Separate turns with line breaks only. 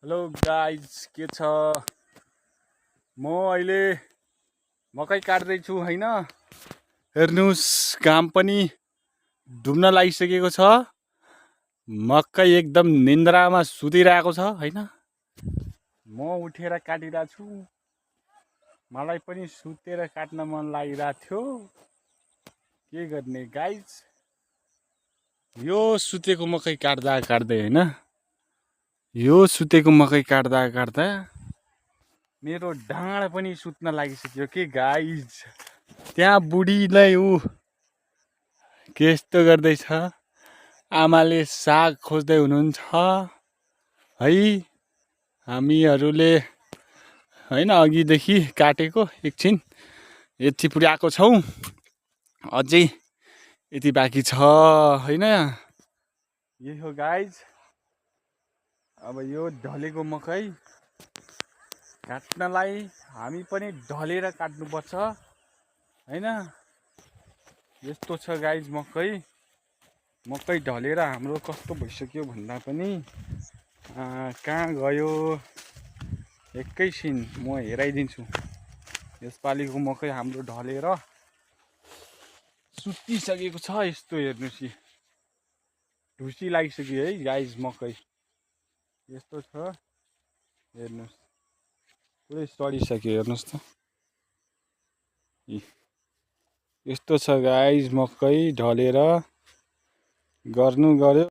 Hello guys के छ म अहिले मकै काट्दैछु हैन। हेर्नुस् घाम पनि डुब्न लागिसकेको छ। मकै एकदम निन्द्रामा सुतिरहेको छ हैन। म उठेर काटिरहेको छु। मलाई पनि सुतेर काट्न मन लागिरहेको थियो। के गर्ने गाइज, यो सुतेको मकै काट्दा काट्दै हैन, यो सुतेको मकै काट्दा काट्दा मेरो ढाड पनि सुत्न लागिसक्यो के गाइज। त्यहाँ बुढीलाई के यस्तो गर्दैछ। आमाले साग खोज्दै हुनुहुन्छ है। हामीहरूले हैन अघिदेखि काटेको एकछिन यति पुर्याएको छौँ, अझै यति बाँकी छ हैन। यही हो गाइज। अब यो ढलेको मकै काट्नलाई हामी पनि ढलेर काट्नुपर्छ हैन। यस्तो छ गाइज मकै ढलेर हाम्रो कस्तो भइसक्यो भन्दा पनि कहाँ गयो एकैछिन म हेराइदिन्छु। यसपालिको मकै हाम्रो ढलेर सुतिसकेको छ। यस्तो हेर्नुस्, ढुसी लागिसक्यो है गाइज। मकै यस्तो छ हेर्नुस्, पुरै सडिसक्यो हेर्नुस् त। यस्तो छ गाइज, मकै ढलेर गर्नु गर्यो।